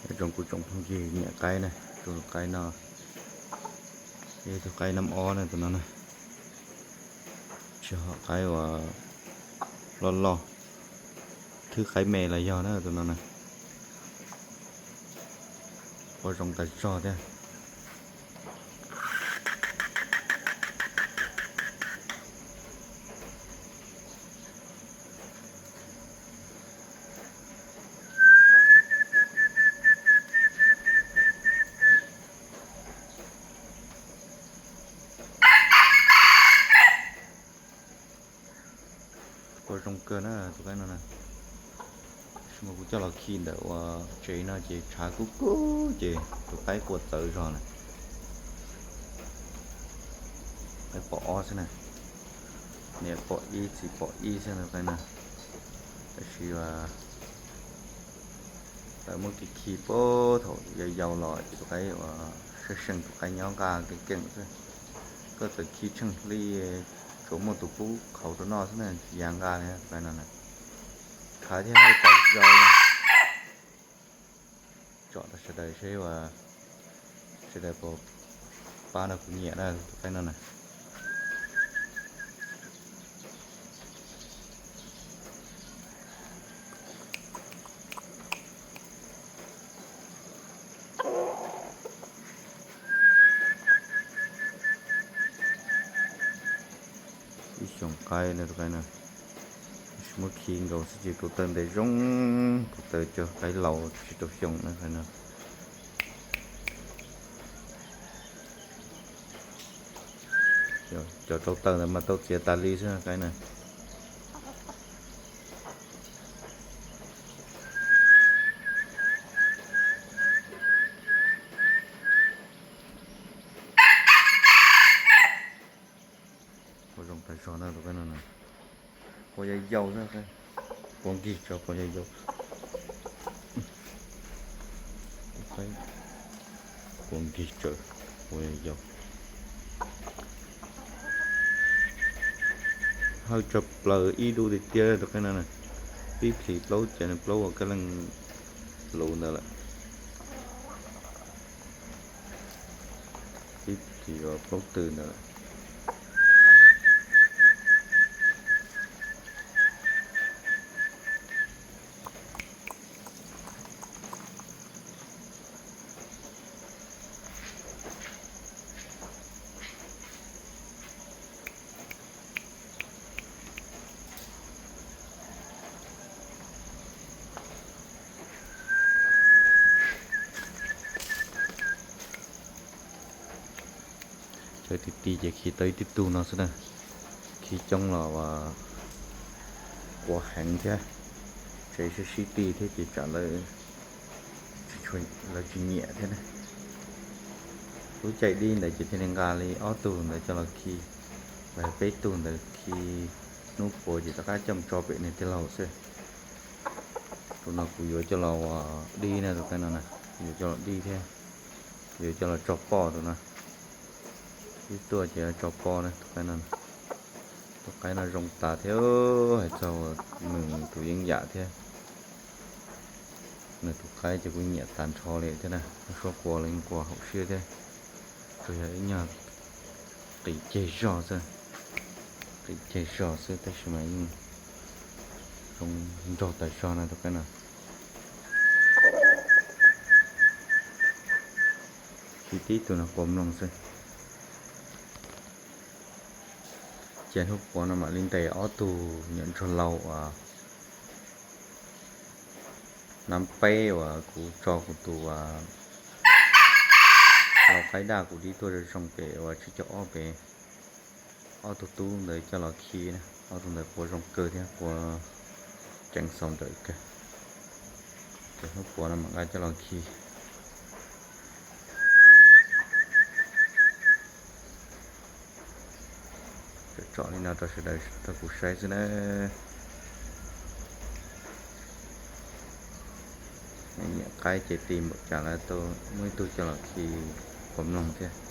Zoo kuv tsoom phooj ywg nyiam qaib na, tus qaib no yog tus qaib nab ob na, tus no na, tsis hom qaib uas loj loj, thwb qaib me los yog na, tus no na, ua zoo tas zog thiab. Ua zoo kawg na tus qaib no na. Tab sis mas kuv coj los khi ntawm ua tsev no ces tshav kub kub ces tus qaib quaj txawv zog na. Qaib pom ob xwb na, niam pom ib txiv pom ib xwb na tus qaib no. Tab sis lawv muab kev khi puag thaum yau yau los ces tus qaib ua sab seem tus qaib nyob nqa kev keem xwb. Koj txawm khi tsheej hli tsuas muaj tus pub qhauv rau noj xwb na, tsis yav nqa li tus qaib no na. Khav thiab haj tas zog li. Tsom rau sawv daws seb ua sawv daws puas pab no kuv nyiam na tus qaib no na. Ib xyoos qaib na tus qaib no. Tab sis muab khi nkaus xwb ces tus taw ntev zoo, tus taw cov qaib laus tsis tau xyoos na qaib no. Cov rau taw ntawd mas tau txiav tas li xwb qaib na. Ua zoo tas zog na tus qaib no na. Quas yau yau xwb, quas nkig tsawv quas yau yau. Quas nkig tsawv quas yau yau. Hawj tshaj plaws ib dub tiag tiag tus qaib no na. Pib plhis plaub ces nws plaub ua kab leej luv ntawd lawm. Pib plhis ua plaub tw ntawd lawm. Cov ti ti ces khi tau ib tug no xwb na, khi coob los quav heev thiab, tsev sib sib ti thiab ces tsam lawv tsis nyiam thiab na. Lub caij dib ntawd ces thiaj li nqa li ob tug ntawd coj los khi, los peb tug ntawd khi hnub puav ces rov qab coj mus tso pem niag tij laug xwb. Tus no kuv yuav coj los ua dib na, tus qaib no na, yuav coj los dib thiab, yuav coj los tso poj tus no. Ib tuaj ces tso poj na tus qaib no. Tus qaib no zoo tas thiab, hais txog nws tus yeeb yam thiab. Nws tus qaib ces kuv nyiam tas nrho li thiab na, suab quas los yeej quas haum siab thiab. Tsuas yog ib nyuag qis ceg zog xwb, qis ceg zog xwb tab sis mas yeej zoo nraug tas zog na tus qaib no. Khi tib tug no quas mloog xwb. Ces hnub puav no mam li ntes ob tug nyuam ntsuag laus uas nab peb uas kuv tso kuv tus lau qaib daj kuv dib tuaj zoo zoo pem uas tsib caug ob pem. Ob tug tub ntawd coj los khi na, ob tug ntawd quas zoo kawg thiab quas ceev xaus ntawm kawg. Ces hnub puav no mam nqa coj los khi. Tsom li no rau sawv daws tau kuv saib xwb na. Nyiam qaib ces tis npaum cas lawv tau muaj ib tug coj los khi quas mloog thiab.